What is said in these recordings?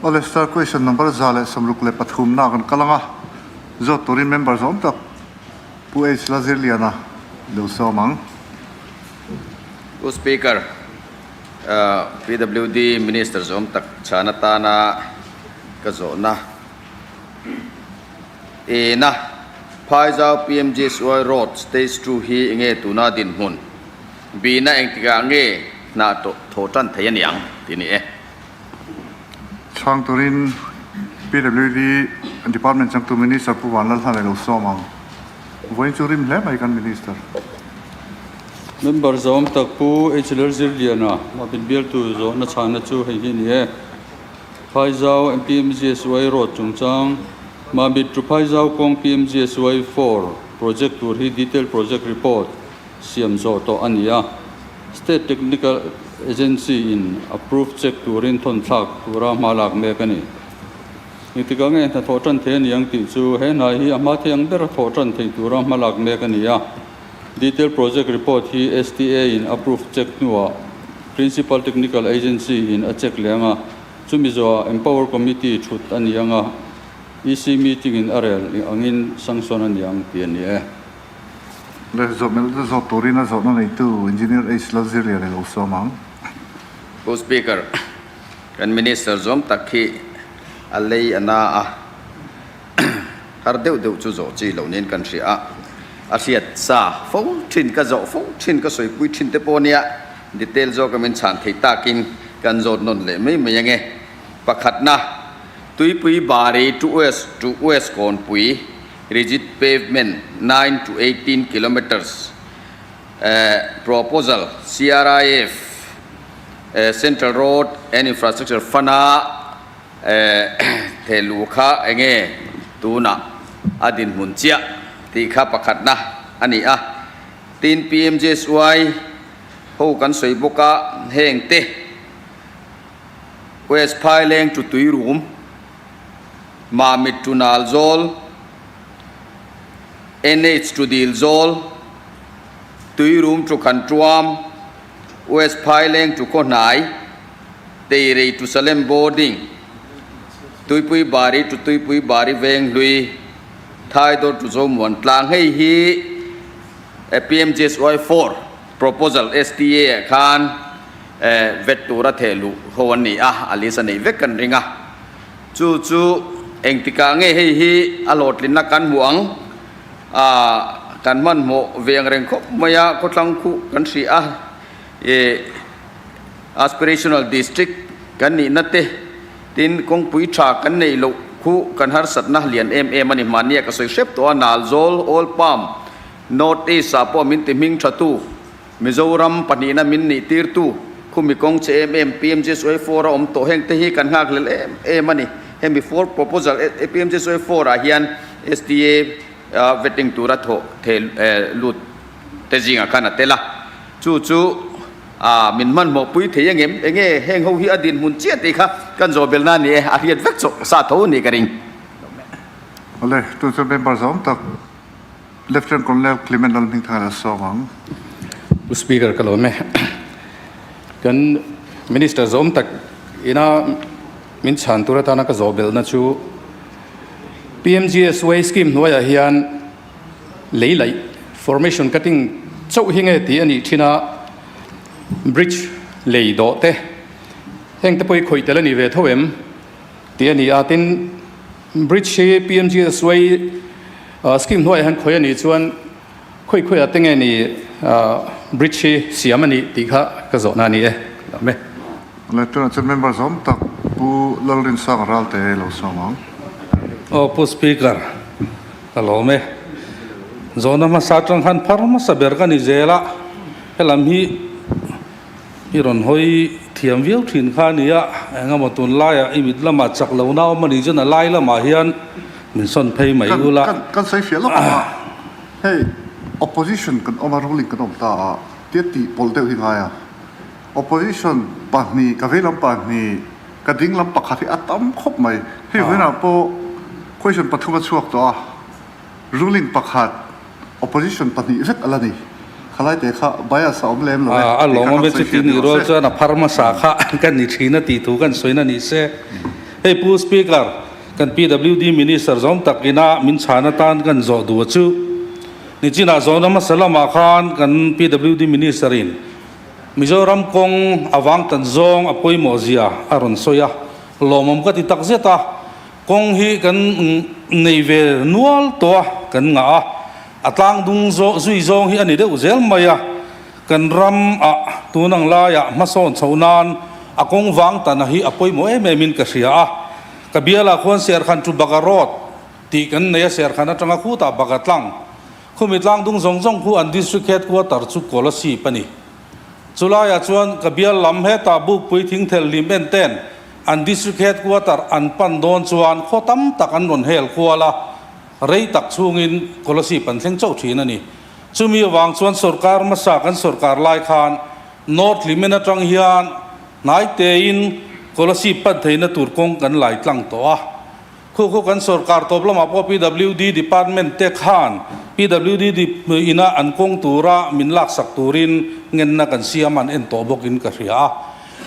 Awle, Star Question number 163 na kan kal ang a, zawt turin member zawm tak Pu H Lazirliana lo sawm ang. Pu Speaker, PWD Minister zawm tak chhan atana ka zawhna ena Phaizau PMGSY Road Stage 2 hi enge tuna dinhmun? Bina engtikah nge hna thawh tan thei a niang tih a ni e. Chhang turin PWD Department changtu Minister Pu Vanlalhlan a lo sawm ang. Vawiin chu rim hle mai kan Minister. Member zawm tak Pu HLR Zirliana Mapin bialtu zawhna chhana chu hei hi a ni e. Phaizau MPMGSY Road chungchang Mamit to Phaizau kawng PMGSY 4 project tur hi detail project report siam zawh tawh a ni a, State Technical Agency in approve check turin thawn thlak tura hma lak mek a ni. Engtikah nge hnathawh tan thei a ni ang tih chu he hnai hi a hma thei ang bera thawh tan thei tura hma lak mek a ni a, Detail Project Report hi STA in approve check hnuah Principal Technical Agency in a check leh ang a, chumi zawhah Empower Committee thut a ni ang a, EC meeting in a rel angin sanction a ni ang tih a ni e. Leh zawhmelh te zawt turin a zawhna neitu Engineer H Lalzirlian a lo sawm ang. Pu Speaker, kan Minister zawm tak hi a lei a na a, har deuh deuh chu zawh chi lo niin kan hria a, a hriat sa fo thin ka zawh fo thin ka sawipui thin te pawh nia detail zawka min chhan thei takin kan zawt nawn leh mai mai ange. Pakhatna, Tuipui Bari to West to West Kawnpui, Rigid pavement 9 to 18 kilometres proposal CRIF Central Road and Infrastructure Fund-a thehluh kha enge tunah a dinhmun chiah tih kha pakhatna a ni a. Tin, PMGSY ho kan sawi bawk a, heng te West Phaileng to Tuirum, Mamit to Nalzawl, NH to Dilzawl, Tuirum to Khantuam, West Phaileng to Khawhnai, Teirei to Salem Boarding, Tuipui Bari to Tuipui Bari Venghlui, Thaidawr to Zomuan Tlang. Hei hi PMGSY 4 proposal STA ah khan vet tura thehluh ho an ni a, a list a neih vek kan ring a. Chu chu engtikah nge hei hi a hlawhtlinna kan hmuh ang? Aaa kan hmanhmawh ve ang reng khawp mai a, khawthlang khuh kan hrih a, ih aspirational district kan nihna te tin kawngpui tha kan neih loh khuh kan harsatna lian em em a ni. Hmania ka sawi hrep tawh a, Nalzawl, Oil Palm, North East ah pawh min ti hming tha tu, Mizoram pahnihna min nih tirtu khumi kawng che em em PMGSY 4 a awm tawh heng te hi kan nghak hlel em em a ni. Hemi four proposal PMGSY 4 ah hian STA vetting tura thawh thei lut te zingah khan a tel a. Chu chu min hmanhmawh pui thei angem? Enge heng ho hi a dinhmun chiah tih kha kan zawh belna a ni e, a hriat vek chawh sa tho a ni ka ring. Awle, tun chuan member zawng tak. Lieutenant Colonel Clement Lalhmingthanga la sawm ang. Pu Speaker ka lawm e. Kan Minister zawm tak ina min chhan tur atana ka zawh belhna chu PMGSY scheme hnuaiah hian lei laih formation cutting chauh hi nge tih a nih thin a, bridge lei dawh te heng te pawh hi khawih tel a ni ve tho em tih a ni a, tin Bridge hi PMGSY scheme hnuaiah hian khawi a nih chuan khawi khawiah te nge ni bridge hi siam a nih tih kha ka zawhna a ni e. Lawm e. Tunah chuan member zawm tak Pu Lalrinsanga Ralte lo sawm ang. Aw Pu Speaker, ka lawm e. Zawhna hmasa atang khan phar hmasa ber ka ni zel a, helam hi I rawn hawi thiam viau thin kha a ni a, eng emaw tunlaiah i mit lamah chak lo na awm a nih chuan a lai lamah hian min sawn phei mai ul a. Kan sawi fiah lawk ang a, hei opposition kan awm a, ruling kan awm ta a, tia tih pawlh deuh hi ngai a, opposition pahnih, ka vei lam pahnih, ka ding lam pakhat hi a tam khawp mai, hei vawiinah pawh question pathum a chhuak tawh a, Ruling pakhat, opposition pahnih vek a la ni. Khalai te kha bias a awm lem lo e. A lawm awm e, chuti nih rual chuan a phar hmasa kha kan ni thin a tih thu kan sawi na ni se. Hei Pu Speaker, kan PWD Minister zawm tak ina min chhan atan kan zawh duh a chu. Nichinah zawhna hmasa lamah khan kan PWD Minister in Mizoram kawng a vang tan zawng a pawimawh zia a rawn sawi a, lawmawm ka ti tak zet a. Kawng hi kan nei ve nual tawh a, kan ngah a, a tlang dung zui zawng hi a ni deuh zel mai a. Kan ram ah tun ang laiah hmasawn chhoh nan a kawng vang tana hi a pawimawh em em in ka hria a. Ka bialah khuan Serkhan to Baga Road tih kan nei a, Serkhan atanga khutah Baga tlang, khumi tlang dung zawng zawng khu an District Headquarter chu Kolasib a ni. Chulaiah chuan ka bial lam hetah Bukpui Thingthel hlim en ten an District Headquarter an pan dawn chuan khaw tam tak an rawn hel kual a, rei tak chhungin Kolasib an thleng chauh thin a ni. Chumi avang chuan sorkar hmasa kan sorkar lai khan North Hlimen atang hian hnai tein Kolasib pan theihna tur kawng kan lai tlang tawh a. Khu khu kan sorkar tawp lamah pawh PWD department te khan PWD ina an kawng tura min laksak turin ngenna kan siam an en tawh bawkin ka hria a.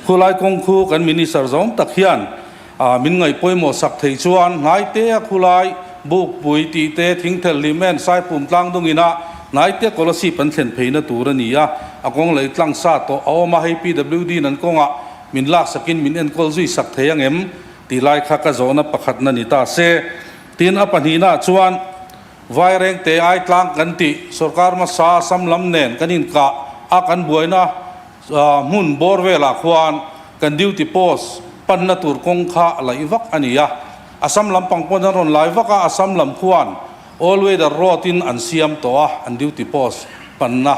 Khulai kawng khu kan Minister zawng tak hian Min ngaih pawimawh sak thei chuan hnaite a khulai, Bukpui tih te, Thingthel hlim en, Saipum tlang dungin a hnaite Kolasib an thlen pheina tur a ni a, a kawng lei tlang sa tawh a awm a, hei PWD in an kawngah min lak sakin min enkawl zui sak thei ang em tih lai kha ka zawhna pakhatna ni ta se. Tin, a pahnihnaah chuan Vairengte ai tlang kan tih sorkar hmasa Assam lam nen kan inkah a kan buaina Hmun bawr velah khuan kan duty post panna tur kawng kha laih vak a ni a, Assam lampang pawn an rawn lai vak a, Assam lam khuan all weather road in an siam tawh a an duty post panna.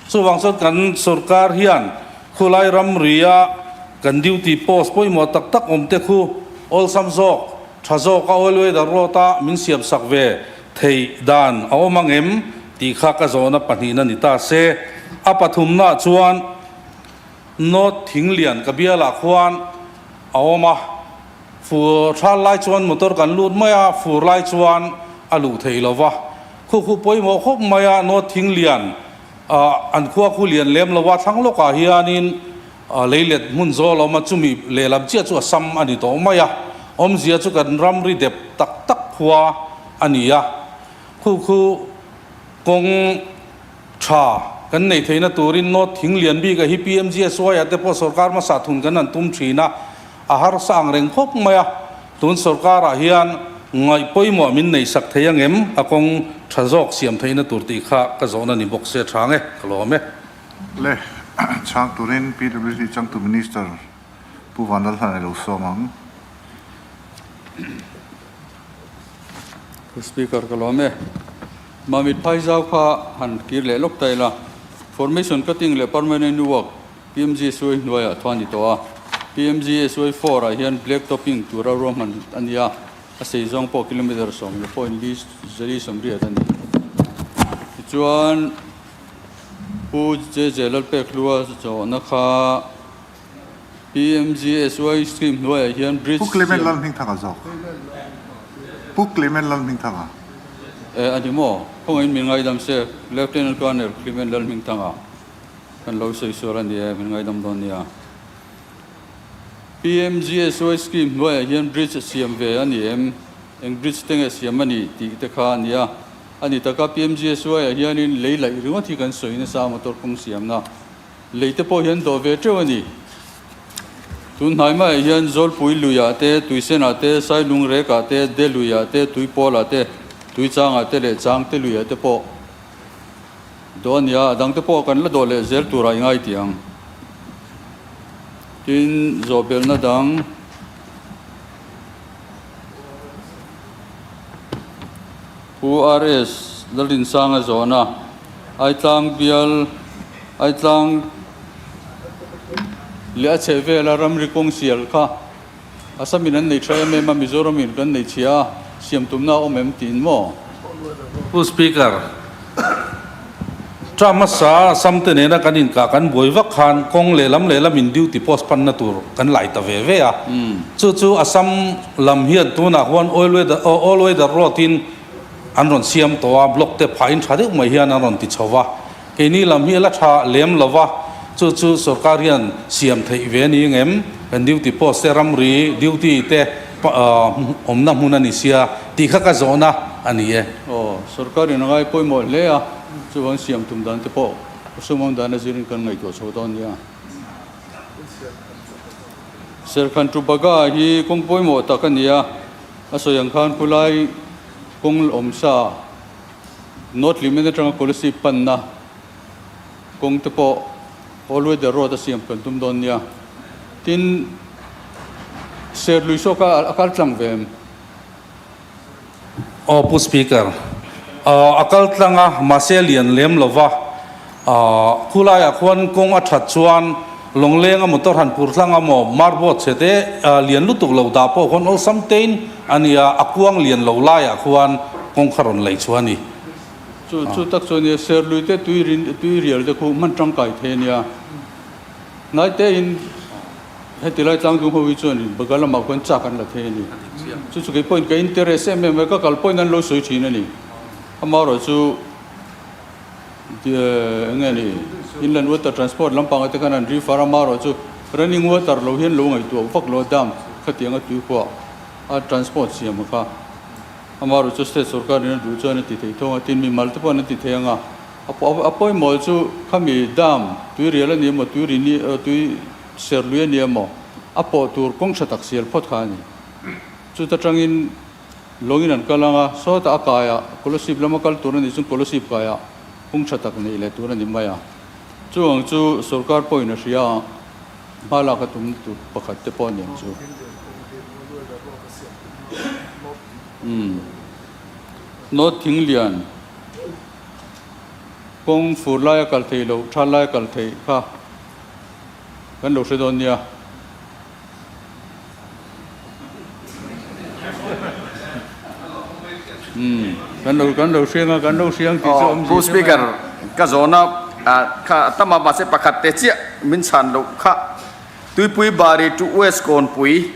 Chuvang chuan kan sorkar hian khulai ramria kan duty post pawimawh tak tak awm te khu awlsam zawk, tha zawk a all weather road a min siam sak ve Theih dan a awm ang em? tih kha ka zawhna pahnihna ni ta se. A pathumnaah chuan North Thinglian ka bialah khuan a awm a, fur thal lai chuan motor kan lut mai a, fur lai chuan a luh theih lo va. Khu khu pawimawh khawp mai a, North Thinglian an khua khu lian lem lo a, thlang lawkah hianin Leilet hmun zawl a awm a, chumi lehlam chiah chu a sam a ni tawh mai a, awmzia chu kan ramri dep tak tak khua a ni a, khu khu kawng tha kan nei theihna turin North thing lian bik a hi PMGSY ah te pawh sorkar hmasa thun kan han tum thin a, a harsa ang reng khawp mai a, tun sorkar ah hian ngaih pawimawh min nei sak thei ang em a kawng tha zawk siam theihna tur tih kha ka zawhna ni bawk se tha nge ka lawm e. Le, chhang turin PWD changtu Minister Pu Vanlalhlan a lo sawm ang. Pu Speaker ka lawm e. Mamit Phaizau kha han kir leh lawk ta ila. Formation cutting leh permanent work PMGSY hnuaiah thuan ni tawh a. PMGSY four ah hian black topping tura ruahman a ni a, a sei zawng pawh kilometre 10 point li zali 80 a ni. Tichuan. Pu JJ Lalpekhlua zawhna kha PMGSY scheme hnuaiah hian bridge Pu Clement Lalhmingthanga zawk. Pu Clement Lalhmingthanga. E a ni maw? Khawngaihin min ngaidam se, Lieutenant Colonel Clement Lalhmingthanga kan lo sawi sual a ni e, min ngaidam dawn nia. PMGSY scheme hnuaiah hian bridge siam ve a ni em? Eng bridge te nge siam a ni tih te kha a ni a. A ni taka PMGSY ah hianin lei laih ringawt hi kan sawi nasa motor kawng siamna lei te pawh hian dawh ve teuh a ni. Tun hnai maiah hian Zawlpui luiah te, Tuisenah te, Sailung rekah te, De luiah te, Tuipawl ah te, Tuichangah te leh Changte luiah te pawh dawh a ni a, a dang te pawh kan la dawh leh zel turah i ngai tih ang. Tin, zawhbelhna dang. Pu RS Lalrinsanga zawhna, Aitlang bial, Aitlang leh a chheh vela ramri kawng sial kha Assam in an nei tha em em a, Mizoram in kan nei chhia a, siam tumna a awm em tiin maw? Pu Speaker, Term hmasa Assam te nena kan inkah kan buai vak khan kawng lehlam lehlam in duty post panna tur kan lai ta ve ve a. Chu chu Assam lam hian tunah huan oil weather all weather road in an rawn siam tawh a, block te phahin tha deuh mai hian an rawn ti chho va. Keini lam hi a la tha lem lo va, chu chu sorkar hian siam theih ve a ni ngem? Kan duty post te ramri duty te awmna hmun a ni sia tih kha ka zawhna a ni e. Aw, sorkar in a ngai pawimawh hle a, chuvang siam tum dan te pawh sum awm dan a zirin kan ngaihtuah chho dawn nia. Serkhan Tubaga hi kawng pawimawh tak a ni a, a sawi ang khan khulai kawng awm sa North Limen atanga Kolasib panna kawng te pawh All weather road a siam kan tum dawn nia. Tin, Serlui saw kha a kal tlang ve em? Aw Pu Speaker, a kal tlang a, mahse a lian lem lo va. Khulaiah khuan kawng a that chuan Lawnglenga motor han phur tlang a maw, marboat chhe te lian lutuk lo dah pawh khuan awlsam tein a nia, a kuang lian lo laiah khuan kawng kha rawn lei chu a ni. Chu chu tak chu a nia, Serlui te tui rin tui rial te khu hman tangkai thei a nia. Hnai te in heti lai tlangdung ho hi chuan in baga lamah khuan chak an la thei a ni. Chu chu kei pawhin ka interest em em a, ka kal pawhin an lo sawi thin a ni. Amaherawh chu eng nge ni inland water transport lampanga te khan an refer a, amaherawh chu running water lo hian lo ngaihtuah vak lo a dam khatianga tui khuah a transport siam kha. Amaherawh chu state sorkar in a duh chuan a ti thei thung a, tin mimal te pawhin an ti thei ang a, a pawimawh chu khami dam tui rial a ni emaw tui ri ni tui ser lui a ni emaw a pawh tur kawng tha tak sial phawt kha a ni. Chuta tangin lawngin an kal ang a, sawtah a kaiah Kolasib lama kal tur a nih chuan Kolasib kaiah kawng tha tak neih leh tur a ni mai a. Chu ang chu sorkar pawhin a hria a, hma lak a tum tur pakhat te pawh a ni ang chu. Umm. North Thinglian kawng fur laia kal theih loh, thal laia kal theih kha kan lo hre dawn nia. Umm. Kan lo kan lo hriang a, kan lo hriang tih chu awm Pu Speaker, ka zawhna kha a tam a, mahse pakhat te chiah min chhan loh kha. Tuipui Bari to West Kawnpui.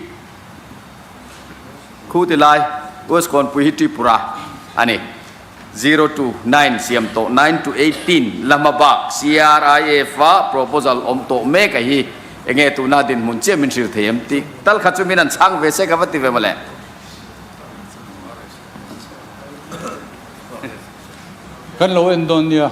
Khu ti lai West Kawnpui hi Tripura a ni. Zero to nine siam tawh nine to 18 la hma bak CRIF a proposal awm tawh mek a hi enge tuna dinhmun chiah min hrilh thei em tih tal kha chu min an chhang ve se ka va ti ve mawle. Kan lo en dawn nia.